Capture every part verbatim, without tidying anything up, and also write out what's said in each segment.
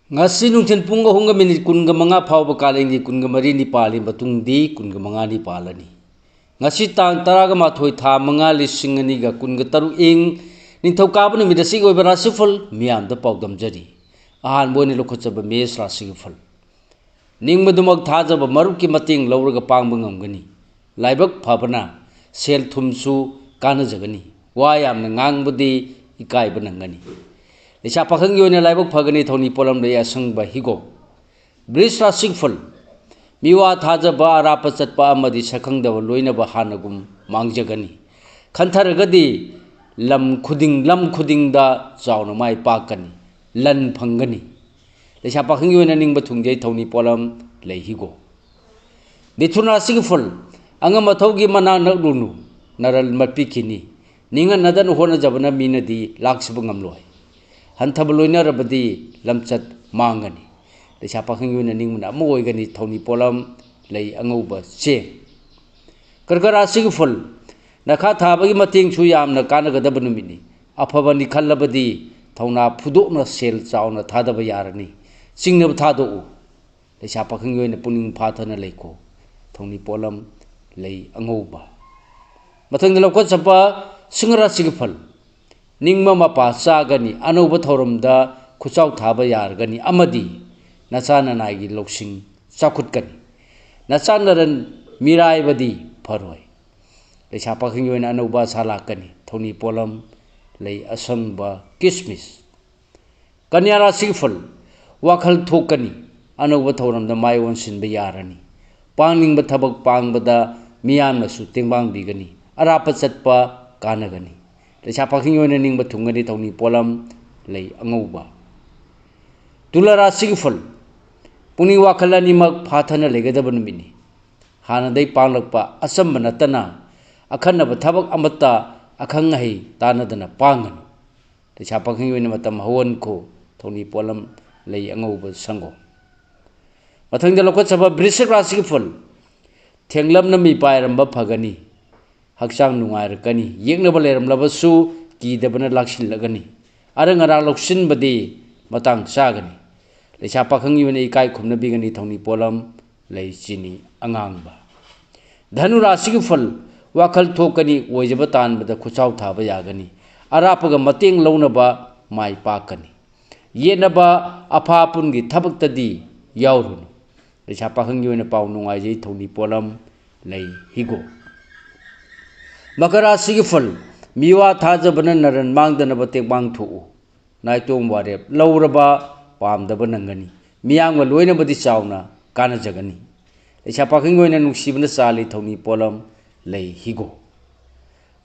ꯉꯁꯤ ꯅꯨꯡꯊꯤꯜ ꯄꯨꯡ ꯑꯍꯨꯝꯒ ꯃꯤꯅꯤꯠ ꯀꯨꯟꯒ ꯃꯉꯥ ꯐꯥꯎꯕ ꯀꯥꯂꯦꯟꯒꯤ ꯀꯨꯟꯒ ꯃꯔꯤꯅꯤ ꯄꯥꯜꯂꯤ, ꯃꯇꯨꯡꯗꯤ ꯀꯨꯟꯒ ꯃꯉꯥꯅꯤ ꯄꯥꯜꯂꯅꯤ꯫ ꯉꯁꯤ ꯇꯥꯡ ꯇꯔꯥꯒ ꯃꯥꯊꯣꯏ, ꯊꯥ ꯃꯉꯥ, ꯂꯤꯁꯤꯡ ꯑꯅꯤꯒ ꯀꯨꯟꯒ ꯇꯔꯨꯛ ꯏꯪ ꯅꯤꯡꯊꯧꯀꯥꯕ ꯅꯨꯃꯤꯠ ꯑꯁꯤꯒꯤ ꯑꯣꯏꯕ ꯔꯥꯁꯤꯐꯜ ꯃꯤꯌꯥꯝꯗ ꯄꯥꯎꯗꯝꯖꯔꯤ꯫ ꯑꯍꯥꯟꯕ ꯑꯣꯏꯅ ꯂꯧꯈꯠꯆꯕ ꯃꯦꯁ ꯔꯥꯁꯤꯒꯤ ꯐꯜ꯫ ꯅꯤꯡꯕꯗꯨꯃꯛ ꯊꯥꯖꯕ ꯃꯔꯨꯞꯀꯤ ꯃꯇꯦꯡ ꯂꯧꯔꯒ ꯄꯥꯡꯕ ꯉꯝꯒꯅꯤ꯫ ꯂꯥꯏꯕꯛ ꯐꯕꯅ ꯁꯦꯜ ꯊꯨꯝꯁꯨ ꯀꯥꯟꯅꯖꯒꯅꯤ꯫ ꯋꯥ ꯌꯥꯝꯅ ꯉꯥꯡꯕꯗꯤ ꯏꯀꯥꯏꯕ ꯅꯪꯒꯅꯤ꯫ ꯂꯩꯁꯥ ꯄꯥꯈꯪꯒꯤ ꯑꯣꯏꯅ ꯂꯥꯏꯕꯛ ꯐꯒꯅꯤ꯫ ꯊꯧꯅꯤ ꯄꯣꯠꯂꯝ ꯂꯩ ꯑꯁꯪꯕ ꯍꯤꯒꯣꯛ꯫ ꯕ꯭ꯔꯤꯖ ꯔꯥꯁꯤꯐꯜ꯫ ꯃꯤꯋꯥ ꯊꯥꯖꯕ, ꯑꯔꯥꯞꯄ ꯆꯠꯄ ꯑꯃꯗꯤ ꯁꯛꯈꯪꯗꯕ ꯂꯣꯏꯅꯕ ꯍꯥꯟꯅꯒꯨꯝ ꯃꯥꯡꯖꯒꯅꯤ꯫ ꯈꯟꯊꯔꯒꯗꯤ ꯂꯝ ꯈꯨꯗꯤꯡ, ꯂꯝ ꯈꯨꯗꯤꯡꯗ ꯆꯥꯎꯅ ꯃꯥꯏ ꯄꯥꯛꯀꯅꯤ꯫ ꯂꯟ ꯐꯪꯒꯅꯤ꯫ ꯂꯩꯁꯥ ꯄꯥꯈꯪꯒꯤ ꯑꯣꯏꯅ ꯅꯤꯡꯕ ꯊꯨꯡꯖꯩ꯫ ꯊꯧꯅꯤ ꯄꯣꯠꯂꯝ ꯂꯩ ꯍꯤꯒꯣꯛ꯫ ꯃꯤꯊꯨꯟ ꯔꯥꯁꯤꯒꯤ ꯐꯜ꯫ ꯑꯉꯝ ꯑꯊꯧꯒꯤ ꯃꯅꯥꯛ ꯅꯛꯂꯨꯅꯨ꯫ ꯅꯔꯜ ꯃꯠꯄꯤꯈꯤꯅꯤ꯫ ꯅꯤꯡꯍꯟꯅꯗꯅ ꯍꯣꯠꯅꯖꯕꯅ ꯃꯤꯅꯗꯤ ꯂꯥꯛꯆꯕ ꯉꯝꯂꯣꯏ꯫ ꯍꯟꯊꯕ ꯂꯣꯏꯅꯔꯕꯗꯤ ꯂꯝꯆꯠ ꯃꯥꯡꯒꯅꯤ꯫ ꯂꯩꯁꯥ ꯄꯥꯈꯪꯒꯤ ꯑꯣꯏꯅ ꯅꯤꯡꯕꯅ ꯑꯃ ꯑꯣꯏꯒꯅꯤ꯫ ꯊꯧꯅꯤ ꯄꯣꯠꯂꯝ ꯂꯩ ꯑꯉꯧꯕ ꯆꯦꯡ꯫ ꯀꯔꯀ ꯔꯥꯁꯤꯒꯤ ꯐꯜ꯫ ꯅꯈꯥ ꯊꯥꯕꯒꯤ ꯃꯇꯦꯡꯁꯨ ꯌꯥꯝꯅ ꯀꯥꯟꯅꯒꯗꯕ ꯅꯨꯃꯤꯠꯅꯤ꯫ ꯑꯐꯕꯅꯤ ꯈꯜꯂꯕꯗꯤ ꯊꯧꯅꯥ ꯐꯨꯗꯣꯛꯅ ꯁꯦꯜ ꯆꯥꯎꯅ ꯊꯥꯗꯕ ꯌꯥꯔꯅꯤ꯫ ꯆꯤꯡꯅꯕ ꯊꯥꯗꯣꯛꯎ꯫ ꯂꯩꯁꯥ ꯄꯥꯈꯪꯒꯤ ꯑꯣꯏꯅ ꯄꯨꯛꯅꯤꯡ ꯐꯥꯊꯅ ꯂꯩꯈꯣ꯫ ꯊꯧꯅꯤ ꯄꯣꯠꯂꯝ ꯂꯩ ꯑꯉꯧꯕ꯫ ꯃꯊꯪꯗ ꯂꯧꯈꯠꯆꯕ ꯁꯤꯡꯍ ꯔꯥꯁꯤꯒꯤ ꯐꯜ꯫ ꯅꯤꯡꯕ ꯃꯄꯥ ꯆꯥꯒꯅꯤ꯫ ꯑꯅꯧꯕ ꯊꯧꯔꯝꯗ ꯈꯨꯠꯆꯥꯎ ꯊꯥꯕ ꯌꯥꯔꯒꯅꯤ ꯑꯃꯗꯤ ꯅꯆꯥ ꯅꯅꯥꯏꯒꯤ ꯂꯧꯁꯤꯡ ꯆꯥꯎꯈꯠꯀꯅꯤ꯫ ꯅꯆꯥ ꯅꯔꯟ ꯃꯤꯔꯥꯏꯕꯗꯤ ꯐꯔꯣꯏ꯫ ꯂꯩꯁꯥ ꯄꯥꯈꯪꯒꯤ ꯑꯣꯏꯅ ꯑꯅꯧꯕ ꯑꯁꯥ ꯂꯥꯛꯀꯅꯤ꯫ ꯊꯧꯅꯤ ꯄꯣꯠꯂꯝ ꯂꯩ ꯑꯁꯪꯕ ꯀꯤꯁꯃꯤꯁ꯫ ꯀꯟꯌꯥ ꯔꯥꯁꯤꯒꯤ ꯐꯜ꯫ ꯋꯥꯈꯜ ꯊꯣꯛꯀꯅꯤ꯫ ꯑꯅꯧꯕ ꯊꯧꯔꯝꯗ ꯃꯥꯏ ꯑꯣꯟꯁꯤꯟꯕ ꯌꯥꯔꯅꯤ꯫ ꯄꯥꯡꯅꯤꯡꯕ ꯊꯕꯛ ꯄꯥꯡꯕꯗ ꯃꯤꯌꯥꯝꯅꯁꯨ ꯇꯦꯡꯕꯥꯡꯕꯤꯒꯅꯤ꯫ ꯑꯔꯥꯞꯄ ꯆꯠꯄ ꯀꯥꯟꯅꯒꯅꯤ꯫ ꯂꯩꯁꯥ ꯄꯥꯈꯪꯒꯤ ꯑꯣꯏꯅ ꯅꯤꯡꯕ ꯊꯨꯡꯒꯅꯤ꯫ ꯊꯧꯅꯤ ꯄꯣꯠꯂꯝ ꯂꯩ ꯑꯉꯧꯕ꯫ ꯇꯨꯂꯥ ꯔꯥꯁꯤꯒꯤ ꯐꯜ꯫ ꯄꯨꯛꯅꯤꯡ ꯋꯥꯈꯜ ꯑꯅꯤꯃꯛ ꯐꯥꯊꯅ ꯂꯩꯒꯗꯕ ꯅꯨꯃꯤꯠꯅꯤ꯫ ꯍꯥꯟꯅꯗꯩ ꯄꯥꯡꯂꯛꯄ ꯑꯆꯝꯕ ꯅꯠꯇꯅ ꯑꯈꯟꯅꯕ ꯊꯕꯛ ꯑꯃꯠꯇ ꯑꯈꯪ ꯑꯍꯩ ꯇꯥꯟꯅꯗꯅ ꯄꯥꯡꯒꯅꯨ꯫ ꯂꯩꯁꯥ ꯄꯥꯈꯪꯒꯤ ꯑꯣꯏꯅ ꯃꯇꯝ ꯍꯧꯍꯟꯈꯣ꯫ ꯊꯧꯅꯤ ꯄꯣꯠꯂꯝ ꯂꯩ ꯑꯉꯧꯕ ꯁꯪꯒꯣꯝ꯫ ꯃꯊꯪꯗ ꯂꯧꯈꯠꯆꯕ ꯕ꯭ꯔꯤꯁꯤꯛ ꯔꯥꯁꯤꯒꯤ ꯐꯜ꯫ ꯊꯦꯡꯂꯞꯅ ꯃꯤꯄꯥꯏꯔꯝꯕ ꯐꯒꯅꯤ꯫ ꯍꯛꯆꯥꯡ ꯅꯨꯡꯉꯥꯏꯔꯛꯀꯅꯤ꯫ ꯌꯦꯛꯅꯕ ꯂꯩꯔꯝꯂꯕꯁꯨ ꯀꯤꯗꯕꯅ ꯂꯥꯛꯁꯤꯜꯂꯒꯅꯤ꯫ ꯑꯔꯪ ꯑꯔꯥꯛ ꯂꯧꯁꯤꯟꯕꯗꯤ ꯃꯇꯥꯡ ꯆꯥꯒꯅꯤ꯫ ꯂꯩꯁꯥ ꯄꯥꯈꯪꯒꯤ ꯑꯣꯏꯅ ꯏꯀꯥꯏ ꯈꯨꯝꯅꯕꯤꯒꯅꯤ ꯊꯧꯅꯤ ꯄꯣꯠꯂꯝ ꯂꯩ ꯆꯤꯅꯤ ꯑꯉꯥꯡꯕ꯫ ꯙꯅꯨ ꯔꯥꯁꯤꯒꯤ ꯐꯜ, ꯋꯥꯈꯜ ꯊꯣꯛꯀꯅꯤ, ꯑꯣꯏꯖꯕ ꯇꯥꯟꯕꯗ ꯈꯨꯠꯁꯥꯎ ꯊꯥꯕ ꯌꯥꯒꯅꯤ꯫ ꯑꯔꯥꯞꯄꯒ ꯃꯇꯦꯡ ꯂꯧꯅꯕ ꯃꯥꯏ ꯄꯥꯛꯀꯅꯤ꯫ ꯌꯦꯠꯅꯕ ꯑꯐꯥ ꯑꯄꯨꯟꯒꯤ ꯊꯕꯛꯇꯗꯤ ꯌꯥꯎꯔꯨꯅꯨ꯫ ꯂꯩꯁꯥ ꯄꯥꯈꯪꯒꯤ ꯑꯣꯏꯅ ꯄꯥꯎ ꯅꯨꯡꯉꯥꯏꯖꯩ ꯊꯧꯅꯤ ꯄꯣꯠꯂꯝ ꯂꯩ ꯍꯤꯒꯣꯛ꯫ ꯃꯀꯔ ꯔꯥꯁꯤꯒꯤ ꯐꯜ, ꯃꯤꯋꯥ ꯊꯥꯖꯕꯅ ꯅꯔꯟ ꯃꯥꯡꯗꯅꯕ ꯇꯦꯡꯕꯥꯡ ꯊꯣꯛꯎ꯫ ꯅꯥꯏꯇꯣꯝ ꯋꯥꯔꯦꯞ ꯂꯧꯔꯕ ꯄꯥꯝꯗꯕ ꯅꯪꯒꯅꯤ꯫ ꯃꯤꯌꯥꯝꯒ ꯂꯣꯏꯅꯕꯗꯤ ꯆꯥꯎꯅ ꯀꯥꯟꯅꯖꯒꯅꯤ꯫ ꯂꯩꯁꯥ ꯄꯥꯈꯪꯒꯤ ꯑꯣꯏꯅ ꯅꯨꯡꯁꯤꯕꯅ ꯆꯥꯜꯂꯤ ꯊꯧꯅꯤ ꯄꯣꯠꯂꯝ ꯂꯩ ꯍꯤꯒꯣꯛ꯫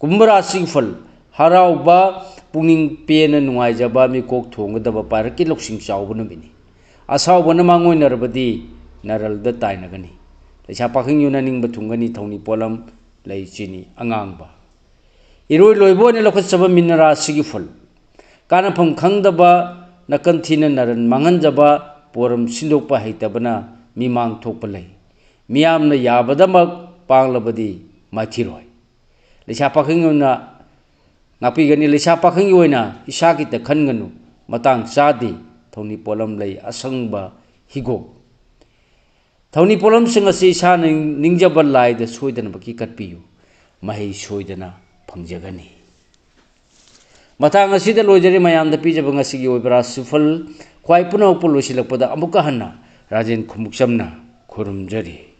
ꯀꯨꯝꯚ ꯔꯥꯁꯤꯒꯤ ꯐꯜ, ꯍꯔꯥꯎꯕ, ꯄꯨꯛꯅꯤꯡ ꯄꯦꯟꯅ ꯅꯨꯡꯉꯥꯏꯖꯕ, ꯃꯤꯀꯣꯛ ꯊꯣꯡꯒꯗꯕ ꯄꯥꯔꯛꯀꯤ ꯂꯧꯁꯤꯡ ꯆꯥꯎꯕ ꯅꯨꯃꯤꯠꯅꯤ꯫ ꯑꯁꯥꯎꯕꯅ ꯃꯥꯡꯑꯣꯏꯅꯔꯕꯗꯤ ꯅꯔꯜꯗ ꯇꯥꯏꯅꯒꯅꯤ꯫ ꯂꯩꯁꯥ ꯄꯥꯈꯪꯒꯤ ꯑꯣꯏꯅ ꯅꯤꯡꯕ ꯊꯨꯡꯒꯅꯤ ꯊꯧꯅꯤ ꯄꯣꯠꯂꯝ ꯂꯩ ꯆꯤꯅꯤ ꯑꯉꯥꯡꯕ꯫ ꯏꯔꯣꯏ ꯂꯣꯏꯕ ꯑꯣꯏꯅ ꯂꯧꯈꯠꯆꯕ ꯃꯤꯅ ꯔꯥꯁꯤꯒꯤ ꯐꯜ, ꯀꯥꯟꯅꯐꯝ ꯈꯪꯗꯕ, ꯅꯥꯀꯟ ꯊꯤꯅ ꯅꯔꯟ ꯃꯥꯡꯍꯟꯖꯕ, ꯄꯣꯔꯝ ꯁꯤꯟꯗꯣꯛꯄ ꯍꯩꯇꯕꯅ ꯃꯤꯃꯥꯡ ꯊꯣꯛꯄ ꯂꯩ꯫ ꯃꯤꯌꯥꯝꯅ ꯌꯥꯕꯗꯃꯛ ꯄꯥꯡꯂꯕꯗꯤ ꯃꯥꯏꯊꯤꯔꯣꯏ꯫ ꯂꯩꯁꯥ ꯄꯥꯈꯪ ꯑꯣꯏꯅ ꯉꯥꯛꯄꯤꯒꯅꯤ꯫ ꯂꯩꯁꯥ ꯄꯥꯈꯪꯒꯤ ꯑꯣꯏꯅ ꯏꯁꯥꯒꯤꯇ ꯈꯟꯒꯅꯨ, ꯃꯇꯥꯡ ꯆꯥꯗꯦ꯫ ꯊꯧꯅꯤ ꯄꯣꯠꯂꯝ ꯂꯩ ꯑꯁꯪꯕ ꯍꯤꯒꯣꯛ꯫ ꯊꯧꯅꯤ ꯄꯣꯠꯂꯝꯁꯤꯡ ꯑꯁꯤ ꯏꯁꯥꯅ ꯅꯤꯡꯖꯕ ꯂꯥꯏꯗ ꯁꯣꯏꯗꯅꯃꯛꯀꯤ ꯀꯠꯄꯤꯌꯨ, ꯃꯍꯩ ꯁꯣꯏꯗꯅ ꯐꯪꯖꯒꯅꯤ꯫ ꯃꯇꯥꯡ ꯑꯁꯤꯗ ꯂꯣꯏꯖꯔꯦ ꯃꯌꯥꯝꯗ ꯄꯤꯖꯕ ꯉꯁꯤꯒꯤ ꯑꯣꯏꯕ ꯔꯥꯁꯤꯐꯜ꯫ ꯈ꯭ꯋꯥꯏ ꯄꯨꯝꯅꯃꯛꯄꯨ ꯂꯣꯏꯁꯤꯜꯂꯛꯄꯗ ꯑꯃꯨꯛꯀ ꯍꯟꯅ ꯔꯥꯖꯦꯟ ꯈꯨꯃꯨꯛꯆꯝꯅ ꯈꯨꯔꯨꯝꯖꯔꯤ꯫